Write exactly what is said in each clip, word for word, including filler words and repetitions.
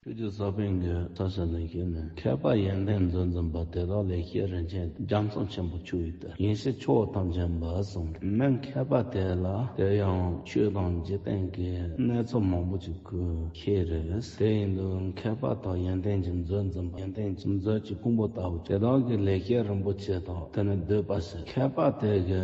ཆོས་རྗེ་ས་པཎ་གྱི་ས་ཞབས་ལ་བཞུགས་ནས། མཁས་པ་ཡོན་ཏན་མཛོད་འཛིན་པ། དེ་དག་ལེགས་བཤད་རིན་ཆེན་རྒྱ་མཚོ་ཆེན་པོ་ཆུ་ཡི་གཏེར། ཡེ་ཤེས་ཆུ་བོ་ཐམས་ཅད་འབབ་གསུངས། མི་མཁས་པ་དེ་ལ་དེ་ཡང་ཆོས་དང་འཇིག་རྟེན་གྱི་གནས་ཚུལ་མང་པོ་ཅིག་གི་ཤེས་རེད། དེ་ཡིན་དུས་མཁས་པ་དང་ཡོན་ཏན་གྱི་མཛོད་འཛིན་པ། ཡོན་ཏན་གྱི་མཛོད་ཀྱི་ཕུང་པོ་ལྟ་བུ། དེ་དག་གི་ལེགས་བཤད་རིན་པོ་ཆེ་དག་དེ་ནི་འདོད་པ་ཞིག་མཁས་པ་དེ་གི་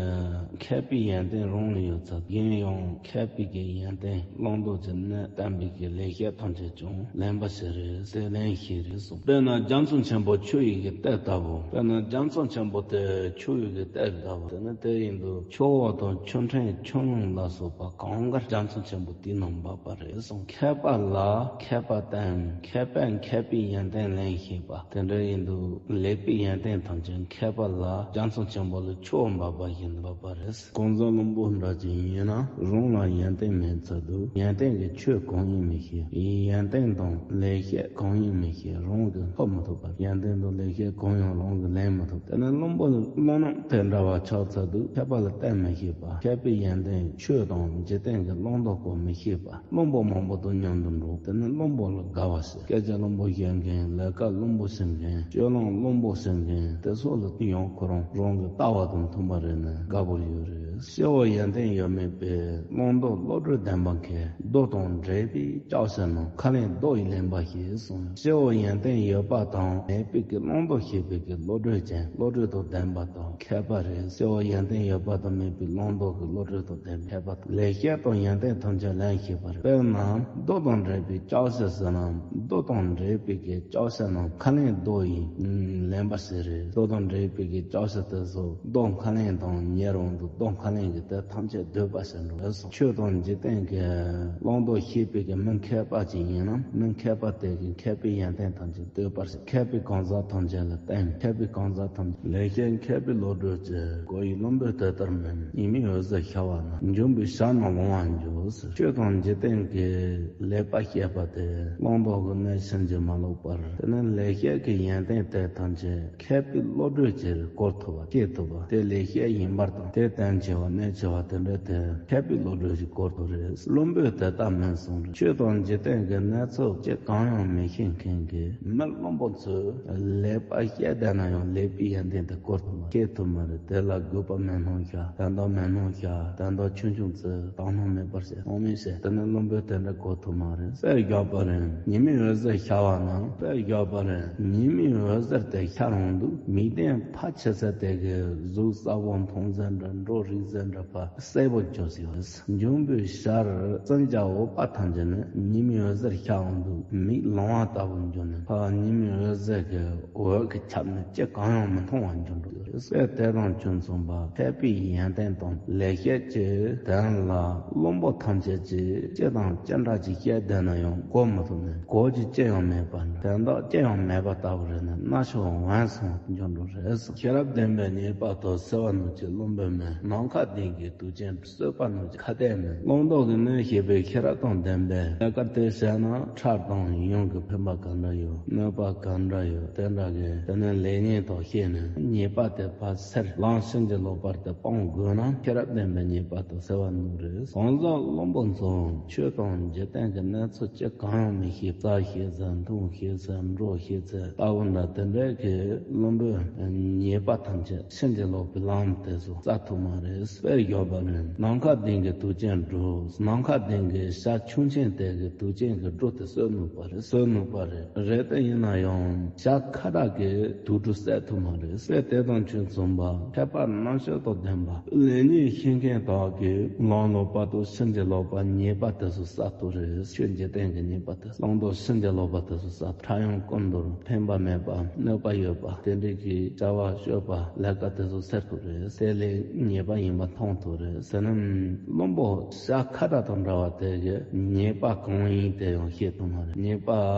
མཁས་པའི་ཡོན་ཏན་རང་ལ་ཡོད་ཚད། གཞན་ཡང་མཁས་པའི་གི་ཡོན་ཏན་བླང་དོར་གྱི་གནས་བསྟན་པའི་གི་ལེགས་བཤད་ཐམས་ཅད་ཀྱང་ལེན་པ་ཞིག་རེད། དེ་ལེན་ཤེས་རེད་གསུངས། དཔེར་ན་རྒྱ་མཚོ་ཆེན་པོ་ཆུ་ཡི་གི་གཏེར་ལྟ་བུ། དཔེར་ན་རྒྱ་མཚོ་ཆེན་པོ་དེ་ཆུ་ཡི་གི་གཏེར་ལྟ་བུ། དེ་ནི་དེ་ཡིན་དུས་ཆུ་བོ་དང་ཆུ་ཕྲན་ཆུ་རླུང་ལ་སོགས་པ་གང་ག་རྒྱ་མཚོ་ཆེན་པོ་དེའི་ནང་འབབ་པ་རེད་གསུངས། མཁས་པ་ལ་མཁས་པ་བསྟེན། མཁས་པས་མཁས་པའི་ཡོན་ཏན་ལེན་ཤེས་པ། དེ་འདྲ་ཡིན་དུས་ལེགས་པའི་ཡོན་ཏན་ཐམས་ཅད་མཁས་པ་ལ་རྒྱ་མཚོ་ཆེན་པོ་ལ་ཆུ་བོ་འབབ་པ་བཞིན་འབབ་པ་རེད། གང་ཟག་བླུན་པོ་འདྲ་ཅིག་ཡིན་ན་རང་ལ་ཡོན་ཏན་མེད་ཚར་དུས་ཡོན་ཏན་གྱི་ཆོས་གང་ཡིན་མི་ཤེས། ཡོན་ཏན་དང་ལེགས་བཤད་གང་ཡིན་མི་ཤེས། རང་གིས་ཐོབ་མི་ཐུབ་པ། ཡོན་ཏན་དང་ལེགས་བཤད་གང་ཡང་རང་གིས་ལེན་མི་ཐུབ། དེ་ནི་བླུན་པོ་བླུན་རྣམས་དེ་འདྲ་བ་ཆགས་ཚར་དུས་མཁས་པ་ལ་བསྟེན་མི་ཤེས་པ། མཁས་པའི་ཡོན་ཏན་ཆོས་དང་འཇིག་རྟེན་གྱི་བླང་དོར་སྐོར་མི་ཤེས་པ། བླུན་པོ་མང་པོ་དང་མཉམ་དུ་འགྲོགས། དེ་ནི་བླུན་པོ་ལ་དགའ་བ་ཞིག་སྐད་ཆ་བླུན་པོ་བཤད་མཁན། ལས་ཀ་བླུན་པོ་བྱེད་མཁན། སྤྱོད་ལམ་བླུན་པོ་བྱེད་མཁན་དེ་ཚོ་ལ་ཡང་ཁོ་རང་རང་གི་ལྟ་བ་དང་མཐུན་པ་རེད་ན་དགའ་པོ་ཡོད་རེད། སྐྱེ་བོ་ཡོན་ཏན་ཡོད་མེད་པའི་བླང་དོར་བློ་གྲོས་ལྡན་པ་མཁས། མདོ་དང་འགྲེལ་པའི་ལྕགས་བྱ་རྣམས། ཁས་ལེན་མདོ་ཡིས་ལེན་པ་ཞེས་གསུངས། སྐྱེ་བོ་ཡོན་ཏན་ཡོད་པ་དང་མེད་པའི་གི་བླང་དོར་ཤེས་པའི་གི་བློ་གྲོས་ཅན། བློ་གྲོས་དང་ལྡན་པ་དང་མཁས་པ་རེད། སྐྱེ་བོ་ཡོན་ཏན་ཡོད་པ་དང་མེད་པའི་བླང་དོར་གྱི་བློ་གྲོས་དང་ལྡན་མཁས་པ་དང་། ལེགས་བཤད་དང་ཡོན་ཏན་ཐམས་ཅད་ལེན་ཤེས་པ་རེད། དཔེར་ན་མདོ་དང་འགྲེལ་པའི་ལྕགས་བྱ་ཟེར་ན། མདོ་དང་འགྲེལ་པའི་གི་ལྕགས་བྱ་རྣམས་ཁས་ལེན་མདོ་ཡིས་ལེན་པ་ཞིག་རེད། མདོ་དང་འགྲེལ་པའི་གི་ལྕགས་བྱ་དེ་ཚོ་མདོ་ཁས་ལེན་དང་ཉེ་རུང་དུ་མདོ་ཁས་ལེན་གྱི་དེ་ཐམས་ཅད་འདོད་པ་ཞིག་འགྲོ་བས་སོ། ཆོས་དང་འཇིག་རྟེན་གྱི་བླང་དོར་ཤེས་པའི་གི་མི་མཁས་པ་ཅིག་ཡིན་ན། མི་མཁས་པ་དེ་གི་མཁས་པའི་ཡོན་ཏན་ཐམས་ཅད་འདོད་པར་བྱེད། མཁས་པའི་གང་ཟག་ཐམས་ཅད་ལ་བསྟེན། མཁས་པའི་གང་ཟག་ཐམས་ཅད་ལེགས་བཤད་མཁས་པའི་བློ་གྲོས་ཀྱི། གོ་ཡི་བླུན་པོས་དེ་ལྟར་མིན། ཉི་མའི་འོད་ཟེར་ཤར་བ་ན། འབྱུང་པོའི་ཞལ་རྣམས་ལོང་བར་འགྱུར་ཟེར། ཆོས་དང་འཇིག་རྟེན་གྱི་ལེགས་པ་བཤད་པ་དེ་བླང་དོར་གྱི་གནས་ཕྱིན་ཅི་མ་ལོག་པར། དེ་ནི་ལེགས་བཤད་ཀྱི་ཡོན་ཏན་དེ་ཐམས་ཅད་མཁས་པའི་བློ་གྲོས་ཀྱིས་གོ་ཐུབ་པ། ཤེས་ཐུབ་པ། དེ་ལེགས་བཤད་ཡིན་པར་དང་དེ་བརྟན་ཆེ་བ་གནད་ཆེ་བ་དེ་འདྲ་དེ་མཁས་པའི་བློ་གྲོས་ཀྱིས་གོ་ཐུབ་རེད། བླུན་པོས་དེ་ལྟར་མིན་གསུངས་རེད། ཆོས་དང་འཇིག་རྟེན་གྱི་གནས་ཚུལ་ཅི་གང་ཡང་མི་ཤེས་མཁན་གྱི་མི་བླུན་པོ་ཚོས་ལེགས་པ་བཤད་བསྡད་ན་ཡང་ལེགས་པའི་ཡོན་ཏན་དེ་གོ་ཐུབ་མ་ཤེས་ཐུབ་མ་རེད། དེ་ལ་དགོས་པ་མི་སྣང་ཤག་དོན་དག་མི་སྣང་ཤག་དོན་དག་ཆུང་ཆུང་ཙི་དག་སྣང་མེད་པར་བྱས་སྣང་མེད་བྱས། དེ་ནི་བླུན་པོས་དེ་འདྲ་གོ་ཐུབ་མ་རེད། དཔེ་བཞག་པ་རེད། ཉི་མའི་འོད་ཟེར་ཤར་བ་ན། དཔེ་བཞག་པ་རེད། ཉི་མའི་འོད་ཟེར་དེ་ཤར་འོང་དུས་མིག་ལྡན་ཕལ་ཆེ་ས་དེ་གི་གཟུགས་གསལ་པོ་མཐོང་ས་འདྲ་འགྲོ་རིག་ས་འདྲ་ཕ་གསལ་པོ་འགྱུར་སྲིད་པ་རེད། འབྱུང་པོའི་ཞལ་སེམས་ཅན་འོད་དཔག་ཐམས་ཅད་ནི་ཉི་མའི་འོད་ཟེར་ཤར་འོང་དུས་མིག་ལོང་བ་ལྟ་བུར་འགྱུར་ནས་ཕ་ཉི་མའི་འོད་ཟེར་གྱི་འོད་ཀྱིས་ཁྱབ་ནས་ཅི་གང་ཡང་མི་མཐོང་བར་འགྱུར་འགྲོ་གི་རེད། དཔེ་དེ་དང་ཁྱོད་མཚུངས་པ་མཁས་པའི་ཡོན་ཏན་དང་ལེགས་བཤད་ཀྱི་དོན་ལ་བླུན་པོ་ཐམས་ཅད་ཀྱིས་ཅི་དང་ཅི་འདྲ་ཅིག་བཤད་བསྡད་ན་ཡང་གོ་མི་ཐུབ་ནས་གོ་རྒྱུ་ཅི་ཡང་མེད་པ་འདྲ། དོན་དག་ཅི་ཡང་མེད་པ་ལྟ་བུ་རེད་ན་རྣ་ཆུ་འོང་སོང་འགྱུར་འགྲོ་རེད་གསུངས། ཤེས་རབ་ལྡན་པས་ཉེས་པ་དག་ཟེར་བ་ནང་བཞིན་བླུན་པོ་མིན། ནམ་མཁའ་ལྡིང་གི་དུག་ཅན་གསོད་པ་ནང་བཞིན་ཁ་གཏད་མིན། བླང་དོར་གྱི་གནས་ཤེས་པའི་ཤེས་རབ་དང་ལྡན་པས་ལས་ཀ་དེ་བྱས་ན་ཁྲག་དང་ཡུམ་གྱི་ཕན་པ་ག་འདྲ་ཡོད། གནོད་པ་ག་འདྲ་ཡོད། དེ་འདྲ་གི་དེ་ནས་ལེགས་ཉེས་དག་ཤེས་ནས་ཉེས་པ་དེ་ཕར་སེལ། ལམ་ཕྱིན་ཅི་ལོག་པར་དེ་སྤང་དགོས་ན་ཤེས་རབ་ལྡན་པས་ཉེས་པ་དག་ཟེར་བ་ནང་རེད། གང་ཟག་བླུན་པོ་ཚོ་ཆོས་དང་འཇིག་རྟེན་གྱི་གནས་ཚུལ་ཅི་གང་ཡང་མི་ཤེས། རྩྭ་ཤེས་ཚད། འཐུང་ཤེས་ཚད། འགྲོ་ཤེས་ཚད། ལྟ་བུ་འདྲ་དེ་འདྲའི་གི་བླུན་པོས་ཉེས་པ་ཐམས་ཅད་ཕྱིན་ཅི་ལོག་པའི་ལམ་དེ་ཚོ་བཙལ་ཐུབ་མ་རེད། དཔེ་བཞག་པ་ནི་ནམ་མཁའ་ལྡིང་གི་དུག་ཅན་སྦྲུལ། ནམ་མཁའ་ལྡིང་གི་བྱ་ཁྱུང་ཆེན་དེ་གི་དུག་ཅན་གྱི་སྦྲུལ་དེ་གསོད་ནུས་པ་རེད། གསོད་ནུས་པ་རེད། རེད་དེ་ཡིན་ན་ཡང་བྱ་ཁ་གྲག་གི་དུག་སྦྲུལ་བསད་ཐུབ་མ་རེད། དཔེ་དེ་དང་ཁྱོད་མཚུངས་པ་མཁས་པ་རྣམ་དཔྱོད་དང་ལྡན་པ་ལེགས་ཉེས་ཤེས་མཁན་དག་གིས་ལམ་ལོག་པ་དང་ཕྱིན་ཅི་ལོག་པ་ཉེས་པ་དེ་ཚོ་བསལ་ཐུབ་རེད། ཆོས་འཇིག་རྟེན་གྱི་ཉེས་པ་དེ་ཚོ། བླང་དོར་ཕྱིན་ཅི་ལོག་པ་དེ་ཚོ་བསལ། ཕྲ་ཡང་ཀུན་འདུར་ཕན་པ་མེད་པ་གནོད་པ་ཡོད་པ་དེ་འདྲའི་གི་བྱ་བ་སྤྱོད་པ་ལས་ཀ་དེ་ཚོ་སེལ་ཐུབ་རེད། དེ་ལས་ཉེས་པ་ཡིན་པ་མཐོང་ཐུབ་རེད། དེ་ནི་བླུན་པོ་བྱ་ཁ་གྲག་དང་འདྲ་བ་དེ་གི་ཉེས་པ་གང་ཡིན་དེ་ཡང་ཤེས་ཐུབ་མ་རེད། ཉེས་པ་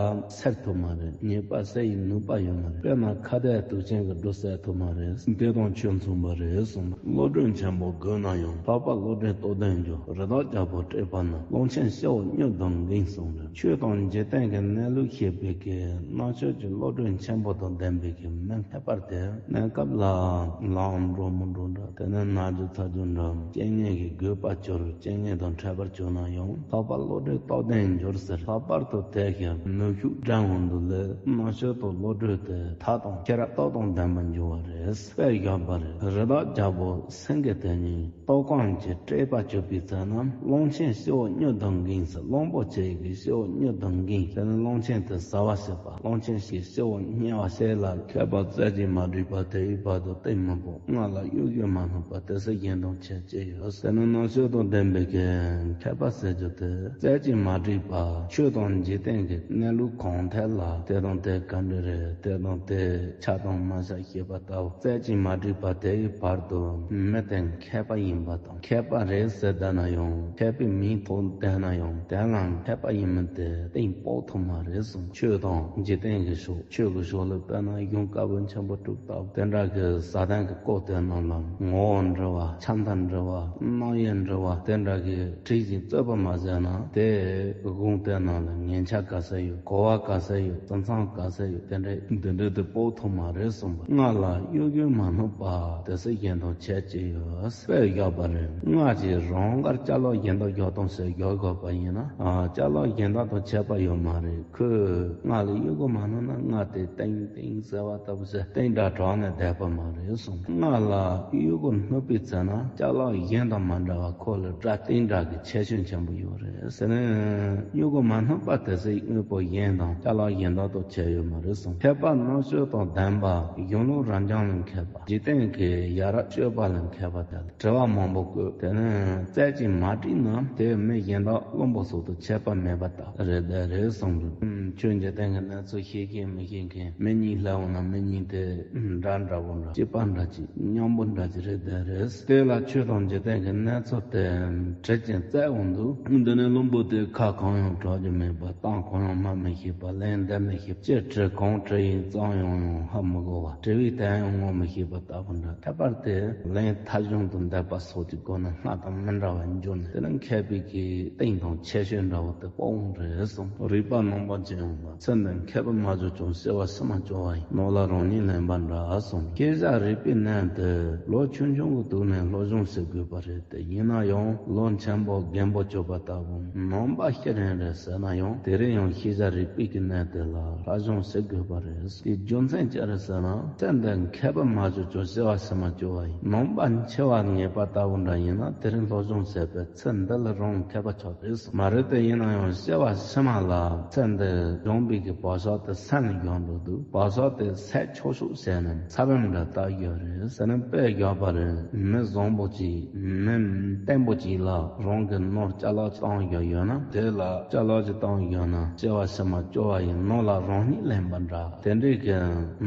སེལ་ཐུབ་མ་རེད། ཉེས་པ་སེལ་ཡི་ནུས་པ་ཡོད་མ་རེད། དཔེར་ན་ཁ་གཏད་དུག་ཅན་གྱི་སྦྲུལ་བསད་ཐུབ་མ་རེད། དེ་དང་ཁྱོད་མཚུངས་པ་རེད་གསུངས། བློ་གྲོས་ཆེན་པོ་རྒོད་ན་ཡང་། ལྷག་པར་བློ་གྲོས་རྟོགས་ལྡན་འགྱུར། རི་དྭགས་རྒྱལ་པོ་བཀྲེས་པ་ན། ཀློང་ཆེན་སྐྱེ་བོ་སྨྱོ་དང་འགལ་གསུངས་རེད། ཆོས་དང་འཇིག་རྟེན་གྱི་གནས་ལུགས་ཤེས་པའི་གི་རྣམ་དཔྱོད་ཀྱི་བློ་གྲོས་ཆེན་པོ་དང་ལྡན་པའི་གི་མི་མཁས་པར་དེ་གནས་སྐབས་ལ་ལམ་འགྲོ་མི་འགྲོ་འདྲ། དེ་ནས་ན་རྒྱུ་ཚ་རྒྱུ་འདྲ། རྐྱེན་ངན་གྱི་རྒུད་པ་གྱུར། རྐྱེན་ངན་དང་འཕྲད་པར་གྱུར་ན་ཡང་། ལྷག་པར་བློ་གྲོས་རྟོགས་ལྡན་འགྱུར་ཟེར། ལྷག་པར་དུ་དེ་ ཞིང་ནུས་ཤུགས་ལྡན་འོང་དུས་ལས་རྣམ་དཔྱོད་དང་བློ་གྲོས་དེ་ཐབས་དང་ཤེས་རབ་སྟོབས་དང་ལྡན་པར་འགྱུར་བ་རེད། དཔེ་བཞག་པ་རེད། རི་དྭགས་རྒྱལ་པོ་སེང་གེ་དེ་ཉིད་སྟོབས་གང་གིས་དྲེགས་པ་གྱུར་པའི་ཚེ་ན། གླང་ཆེན་སྤྱི་བོ་སྨྱུག་དང་འགེངས་ཟེར། གླང་པོ་ཆེ་གི་སྤྱི་བོ་སྨྱུག་དང་འགེངས་ཟེར་ནས། གླང་ཆེན་དེ་ཟ་བ་བྱེད་པ། གླང་ཆེན་གྱི་སྤྱི་བོ་བསྙལ་བ་བྱེད་ལ། མཁས་པ་རྩལ་གྱིས་མ་བསྒྲིགས་པ་དེ་ཡི་བར་དུ་གཏིང་མི་དཔོག །སྔགས་ལ་གཡོ་སྒྱུ་མ་ནུས་པ། དེ་སྲིད་གཞན་དང་ཁྱད་ཅི་ཡོད། དེ་ནི་རྣམ་དཔྱོད་དང་ལྡན་པའི་གི་མཁས་པ་ཟེར་རྒྱུ་དེ། རྩལ་གྱིས་མ་བསྒྲིགས་པ། ཆོས་དང་འཇིག་རྟེན་གྱི་གནས་ལུགས་གང་ཐད་ལ་དེ་དང་དེ་ག་འདྲ་རེད། དེ་དང་དེ་ཆ་དང་མ་ཆ་ཤེས་པ་ལྟ་བུ། རྩལ་གྱིས་མ་བསྒྲིགས་པ་དེ་ཡི་བར་དུ་མི་དེ་མཁས་པ་ཡིན་པ་དང་། མཁས་པ་རེད་ཟེར་བསྡད་ན་ཡང་། མཁས་པའི་མིང་ཐོགས་བསྡད་ན་ཡང་། དེ་ལ་མཁས་པ་ཡིན་མིན་དེ་གཏིང་དཔོག་ཐུབ་མ་རེད་གསུངས། ཆོས་དང་འཇིག་རྟེན་གྱི་ཕྱོགས། ཆོས་ཀྱི་ཕྱོགས་ལ་དཔེར་ན་གཞུང་བཀའ་པོད་ཆེན་པོ་དྲུག་ལྟ་བུ། དེ་འདྲ་གི་ཟབ་དོན་གྱི་སྐོར་དེ་རྣམས་ལ་ངོ་བོ་འདྲ་བ། ཆ་མཐུན་འདྲ་བ། རྣམ་དབྱེ་འདྲ་བ། དེ་འདྲ་གི་བྲིས་ཤིང་རྩོད་པ་མ་བྱས་ན། དེ་གཞུང་དེ་རྣམས་ལ་ཉན་ཆ་ག་ཚད་ཡོད། གོ་བ་ག་ཚད་ཡོད། བརྩི་མཚམས་ག་ཚད་ཡོད། དེ་འདྲ་འདི་འདྲ་དེ་དཔོག་ཐུབ་མ་རེད་གསུངས་པ། སྔགས་ལ་གཡོ་སྒྱུ་མ་ནུས་པ། དེ་སྲིད་གཞན་དང་ཁྱད་ཅི་ཡོད། དཔེ་བཞག་པ་རེད། སྔགས་ཀྱི་རང་དགར་ཅ་ལག་གཞན་དག་སྦྱོར་སྟངས་ཟེར་སྦྱོར་དགོས་པ་ཡིན་ན། ཨ། ཅ་ལག་གཞན་དག་དང་ཁྱད་པར་ཡོད་མ་རེད། ཁོས་སྔགས་ལ་གཡོ་སྒྱུ་མ་ནུས་ན། སྔགས་དེ་ཏིང་ཏིང་ཟེར་བ་ལྟ་བུ་ཟེར། ཏིང་སྒྲ་གྲགས་ནས་བསྡད་པ་མ་རེད་གསུངས། སྔགས་ལ་གཡོ་སྒྱུ་ནུས་པའི་ཚེ་ན། ཅ་ལག་གཞན་དང་མ་འདྲ་བ། ཁོ་ལ་སྒྲ་ཏིང་སྒྲ་གི་ཁྱད་ཆོས་ཆེན་པོ་ཡོད་རེད་ཟེར་ནས། གཡོ་སྒྱུ་མ་ནུས་པ་དེ་སྲིད་དངོས་པོ་གཞན་དང་ཅ་ལག་གཞན་དག་དང་ཁྱད་ཡོད་མ་རེད་གསུངས། མཁས་པ་རྣམ་དཔྱོད་དང་ལྡན་པ། གཞུང་ལུགས་རབ་འབྱམས་ལ་མཁས་པ། འཇིག་རྟེན་གྱི་ཡ་རབས་སྤྱོད་པ་ལ་མཁས་པ་དེ་ལ། དྲི་བ་མང་པོ་བཀོད། དེ་ནས་རྩལ་གྱིས་མ་བསྒྲིགས་ན། དེ་མི་གཞན་དག་བླུན་པོ་སོགས་དང་ཁྱད་པར་མེད་པ་དག་རེད། དེ་རེད་གསུངས་འདུག། ཆོས་འཇིག་རྟེན་གྱི་གནས་ཚུལ་ཤེས་ཀྱི་མི་ཤེས་མཁན། མི་གཉིས་སླེབས་འོང་ན། མི་གཉིས་དེ་འདྲ་འདྲ་བོ་འདྲ། གཅིག་པ་འདྲ་ཅིག། མཉམ་པོ་འདྲ་ཅིག་རེད། དེ་རེད། དེ་ལ་ཆོས་དང་འཇིག་རྟེན་གྱི་གནས་ཚུལ་དེ་དྲི་ཞིང་རྩད་འོང་དུས། འདི་ནས་བླུན་པོ་དེ་ཁ་གང་ཡང་གྲག་རྒྱུ་མེད་པ། གཏམ་གང་ཡང་སྨྲ་མི་ཤེས་པ། ལན་འདེབས་མི་ཤེས་པ། ཅི་དྲིས་གང་དྲིས་ཡིན་ཙང་ཡང་ཡང་ཧ་མི་གོ་བ། དྲི་བའི་དོན་ཡང་ངོ་མི་ཤེས་པ་ལྟ་བུ་འདྲ། ཁྱད་པར་དེ་ལན་ཐ་གཞུང་དུ་འདེབས་པ་སོགས་ཀྱི་སྒོ་ནས་སྔགས་དང་མི་འདྲ་བར་འགྱུར་ནས། དེ་ནི་མཁས་པའི་གི་སྟེང་དང་ཁྱད་ཆོས་འདྲ་བོ་དེ་དཔོག་འོང་རེད་གསུངས། རིག་པ་རྣམ་པར་འབྱེད་ཡོང་བ། ཚེ་འདི་མཁས་པར་མ་གྱུར་ཀྱང་། སྐྱེ་བ་ཕྱི་མ་སྐྱོ་བ་ཡིན། ནོར་ལ་རང་ཉིད་ལེན་པ་འདྲ་གསུངས། ཤེས་བྱ་རིག་པའི་གནས་དེ་ལོ་ཆུང་ཆུང་གི་དུས་ནས་སློབ་སྦྱོང་བྱེད་དགོས་པ་རེད། དེ་ཡིན་ན་ཡང་ལོ་ཆེན་པོ་རྒན་པོ་གྱུར་པ་ལྟ་བུ་ནང་པ་ཤི་རན་རེད་ཟེར་ན་ཡང་། དེ་རིང་ཡང་ཤེས་བྱ་རིག་པའི་གི་གནས་དེ་ལ་སློབ་སྦྱོང་བྱེད་དགོས་པ་རེད། དེའི་རྒྱུ་མཚན་ཅི་རེད་ཟེར་ན། ཚེ་འདི་མཁས་པར་མ་གྱུར་ཀྱང་། སྐྱེ་བ་ཕྱི་མ་སྐྱོ་བ་ཡིན། ནང་པ་འཆི་བ་ངེས་པ་ལྟ་བུ་འདྲ་ཡིན་ན། དེ་རིང་སློབ་སྦྱོང་བྱས་པས་ཚེ་འདི་ལ་རང་མཁས་པ་ཆགས་རེད་གསུངས། མ་རེད་དེ། ཡིན་ན་ཡང་སྐྱེ་བ་ཕྱི་མ་ལ་ཚེ་འདི་སྦྱངས་པའི་གི་བག་ཆགས་དེ་སེམས་ལ་སྦྱངས་འགྲོ་དུས། བག་ཆགས་དེ་ཟད་ཆོག་ཆོག་བྱས་ནས། ཚ་བའི་འདྲ་ལྟ་ཡོད་རེད་ཟེར་ནས་དཔེ་བཞག་པ་རེད། མི་བཟང་པོ་ཅིག། མི་བརྟན་པོ་ཅིག་ལ་རང་གི་ནོར་ཅ་ལག་ཅིག་བཏང་ཡོད་ཡོད་ན། དེ་ལ་ཅ་ལག་ཅིག་བཏང་ཡོད་ན། སྐྱེ་བ་ཕྱི་མ་སྐྱོ་བ་ཡིན། ནོར་ལ་རང་ཉིད་ལེན་པ་འདྲ། དེ་འདྲའི་གི་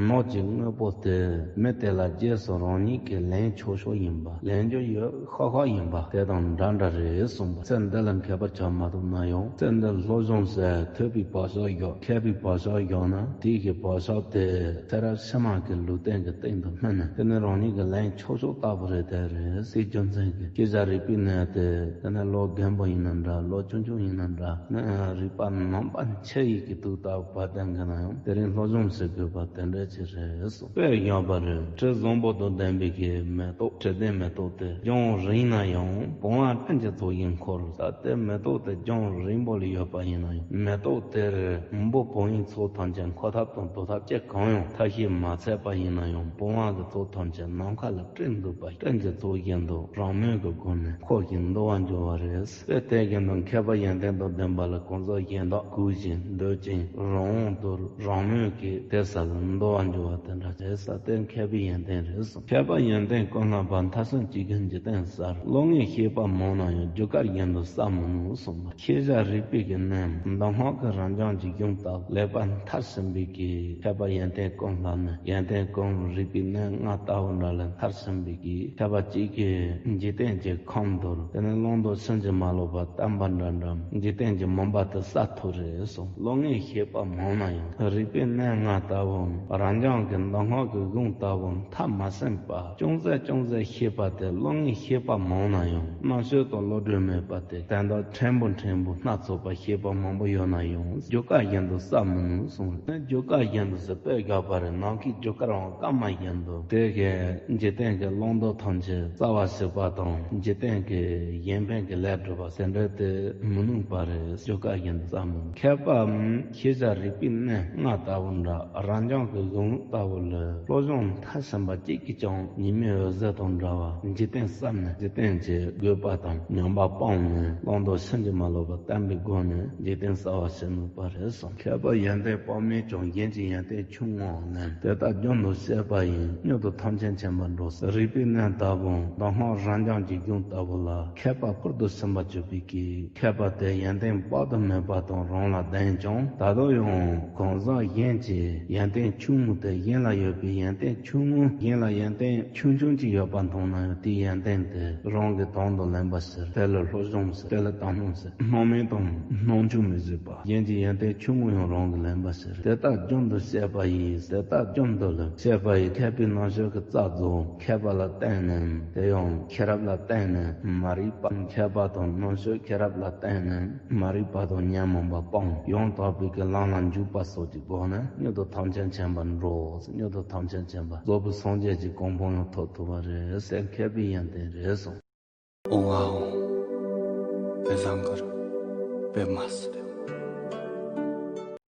ནོར་གྱི་དངོས་པོ་དེ་མི་དེ་ལ་རྗེས་སུ་རང་ཉིད་ཀྱིས་ལེན་ཆོག་ཆོག་ཡིན་པ། ལེན་རྒྱུ་ཡོད་ཤག་ཤག་ཡིན་པ། དེ་དང་འདྲ་འདྲ་རེད་གསུངས་པ། ཚེ་འདི་ལ་མཁས་པ་ཆགས་མ་ཐུབ་ན་ཡང་། ཚེ་འདི་སློབ་སྦྱོང་བྱས། ཐོས་པའི་བག་ཆགས་བཞག་མཁས་པའི་བག་ཆགས་བཞག་ན། དེའི་གི་བག་ཆགས་དེ་ཚེ་རབས་ཕྱི་མ་གི་ལུས་རྟེན་གྱི་སྟེང་དུ་སྨིན་ནས། དེ་ནི་རང་ཉིད་ཀྱིས་ལེན་ཆོག་ཆོག་ལྟ་བུ་རེད། དེ་རེད། དེའི་རྒྱུ་མཚན་གྱིས་ཤེས་བྱ་རིག་པའི་གནས་དེ། དེ་ནི་ལོ་རྒན་པོ་ཡིན་ན་འདྲ། ལོ་ཆུང་ཆུང་ཡིན་ན་འདྲ། ནི་རིག་པ་ནང་པ་འཆི་ཡི་གི་དུས་ལྟ་བུ་བ་དན་གྱི་ན་ཡང་། དེ་རིང་སློབ་སྦྱོང་བྱེད་དགོས་པ་དེ་འདྲ་ཅིག་རེད་གསུངས། དཔེ་བཞག་པ་རེད། དྲི་བཟང་པོ་དང་ལྡན་པའི་གི་མེ་ཏོག། དྲི་ལྡན་མེ་ཏོག་དེ་ལྗང་རིང་ན་ཡང་། བུང་བ་སྤྲིན་གྱི་ཚོགས་ཀྱིས་འཁོར། ད་དེ་མེ་ཏོག་དེ་ལྗང་རིང་པོ་ལ་ཡོད་པ་ཡིན་ན་ཡང་། མེ་ཏོག་དེར་འབུ་བུང་བའི་ཚོགས་ཐམས་ཅད་འཁོར་ཐབས་དང་བསྡུ་ཐབས་ཅི་གང་ཡང་ཐབས་ཤེས་མ་ཚད་པ་ཡིན་ན་ཡང་། བུང་བ་གི་ཚོགས་ཐམས་ཅད་ནམ་མཁའ་ལ་སྤྲིན་འདུས་པ། སྤྲིན་གྱི་ཚོགས་བཞིན་དུ་རང་མོས་ཀྱི་སྒོ་ནས་འཁོར་ཞིང་འདུ་བར་འགྱུར་བ་རེད། དཔེ་དེ་བཞིན་དུ་མཁས་པ་ཡོན་ཏན་དང་ལྡན་པ་ལ་གང་ཟག་གཞན་དག་གུས་ཤིང་འདོད་ཅིང་རང་དབང་དུ་རང་མོས་ཀྱིས་དེ་ས་ལ་འདུ་བར་འགྱུར་བ་དེ་འདྲ་བྱེད་ས་དེ་མཁས་པའི་ཡོན་ཏན་རེད་གསུངས། མཁས་པ་ཡོན་ཏན་ཀུན་བསླངས་པ། མཐར་ཕྱིན་ཇི་གིས་འཇིག་རྟེན་གསལ། བློ་ངན་ཤེས་པ་མང་ན་ཡང་། རྒྱུ་སྐར་བཞིན་དུ་གསལ་མི་ནུས་གསུངས་པ། ཤེས་བྱ་རིག་པའི་གི་གནས་མདོ་སྔགས་ཀྱི་རབ་འབྱམས་ཀྱི་གཞུང་ལྟ་བུ་ལེགས་པར་མཐར་ཕྱིན་པའི་གི་མཁས་པ་ཡོན་ཏན་ཀུན་བསླངས་ནས། ཡོན་ཏན་ཀུན་རིག་པའི་གནས་ལྔ་ལྟ་བུ་འདྲ་ལ་མཐར་ཕྱིན་པའི་གི་མཁས་པ་གཅིག་གིས་འཇིག་རྟེན་གྱི་ཁམས་འདིར། དེ་ནས་བླང་དོར་ཕྱིན་ཅི་མ་ལོག་པར་བསྟན་པ་འདྲ་འདྲ། འཇིག་རྟེན་གྱི་མུན་པ་དེ་བསལ་ཐུབ་རེད་གསུངས། བློ་ངན་ཤེས་པ་མང་ན་ཡང་། རིག་པའི་གནས་ལྔ་ལྟ་བུ། རབ་འབྱམས་ཀྱི་མདོ་སྔགས་ཀྱི་གཞུང་ལྟ་བུ་མཐར་མ་ཕྱིན་པ། ཅུང་ཟད་ཅུང་ཟད་ཤེས་པ་དེ། བློ་ངན་ཤེས་པ་མང་ན་ཡང་། རྣམ་དཔྱོད་དང་བློ་གྲོས་མེད་པ་དེ། དོན་དག་ཕྲན་བུ་ཕྲན་བུ་སྣ་ཚོགས་པ་ཤེས་པ་མང་པོ་ཡོད་ན་ཡང་། རྒྱུ་སྐར་བཞིན་དུ་གསལ་མི་ནུས་གསུངས། རྒྱུ་སྐར་བཞིན་དུ་ཟེར་དཔེ་བཞག་པ་རེད། ནམ་མཁའི་རྒྱུ་སྐར་བ་སྐར་མ་བཞིན་དུ། དེ་གའི་འཇིག་རྟེན་གྱི་བླང་དོར་ཐམས་ཅད་གསལ་བར་བྱེད་པ་དང་། འཇིག་རྟེན་གྱི་གཞན་ཕན་གྱི་ལས་སྒྲུབ་པ་དེ་འདྲ་དེ་མི་ནུས་པ་རེད། རྒྱུ་སྐར་བཞིན་དུ་གསལ་མི་ནུས། མཁས་པའམ་ཤེས་བྱ་རིག་པའི་གནས་ལྔ་ལྟ་བུ་འདྲ། རབ་འབྱམས་ཀྱི་གཞུང་ལྟ་བུ་ལས། བློ་སྦྱོང་མཐར་ཕྱིན་པ་གཅིག་གིས་ཀྱང་ཉི་མའི་འོད་ཟེར་དང་འདྲ་བ། འཇིག་རྟེན་བསམ་ནས་འཇིག་རྟེན་གྱི་དགོས་པ་དང་ཉམས་པ་སྤངས་ནས། བླང་དོར་ཕྱིན་ཅི་མ་ལོག་པར་བསྟན་པའི་སྒོ་ནས་འཇིག་རྟེན་གསལ་བར་བྱེད་ནུས་པ་རེད་གསུངས། མཁས་པ་ཡོན་ཏན་དཔག་མེད་ཀྱང་། གཞན་གྱི་ཡོན་ཏན་ཆུང་ངུའང་ལེན། དེ་ལྟར་རྒྱུན་དུ་བཤད་པ་ཡིས། མྱུར་དུ་ཐམས་ཅད་མཁྱེན་པར་འགྲོ་ཟེར། རིག་པའི་གནས་ལྟ་བུ། མདོ་སྔགས་རབ་འབྱམས་ཀྱི་གཞུང་ལྟ་བུ་ལ། མཁས་པ་བསྐུལ་དུ་ཕྱིན་པ་བརྗོད་པའི་སྐད། མཁས་པ་དེ་ཡོན་ཏན་དཔག་ཏུ་མེད་པ་དང་རང་ལ་ལྡན་ཀྱང་། ད་དུང་ཡང་གང་ཟག་གཞན་གྱི་ཡོན་ཏན་ཆུང་ངུ་དེ། གཞན་ལ་ཡོད་པའི་ཡོན་ཏན་ཆུང་ངུ། གཞན་ལ་ཡོན་ཏན་ཆུང་ཆུང་ཅིག་ཡོད་པ་མཐོང་ན་ཡང་། དེའི་ཡོན་ཏན་དེ་རང་གིས་དོན་དུ་ལེན་པ་ཟེར། དེ་ལ་བློ་སྦྱོང་ཟེར། དེ་ལ་དག་སྣང་ཟེར། སྣང་མེད་དང་སྣང་ཆུང་མི་བཟོད་པ། གཞན་གྱི་ཡོན་ཏན་ཆུང་ངུ་ཡང་རང་གིས་ལེན་པ་ཟེར། དེ་ལྟར་རྒྱུན་དུ་བཤད་པ་ཡིས། དེ་ལྟར་རྒྱུན་དུ་ལ་བཤད་པ་ཡིས། མཁས་པའི་རྣམ་དཔྱོད་ཀྱི་རྩལ་རྫོགས། མཁས་པ་ལ་བརྟེན་ནས། དེ་ཡང་ཤེས་རབ་ལ་བརྟེན་ནས་མ་རིག་པ། མཁས་པ་དང་རྣམ་དཔྱོད་ཤེས་རབ་ལ་བརྟེན་ནས་མ་རིག་པ་དང་ཉོན་མོངས་པ་སྤངས། ཡང་དག་པའི་གི་ལམ་ལ་འཇུག་པ་སོགས་ཀྱི་སྒོ་ནས་མྱུར་དུ་ཐམས་ཅད་མཁྱེན་པར་འགྲོ། མྱུར་དུ་ཐམས་ཅད་མཁྱེན་པ། རྫོགས་པའི་སངས་རྒྱས་ཀྱི་གོ་འཕང་ཡང་ཐོབ་ཐུབ་པ་རེད་ཟེར། མཁས་པའི་ཡོན་ཏན་རེད་གསུངས། ཨོང་ཨ་ཨོང་། པད་བཟང་གུ་རུ་པདྨ་སིདྡྷི།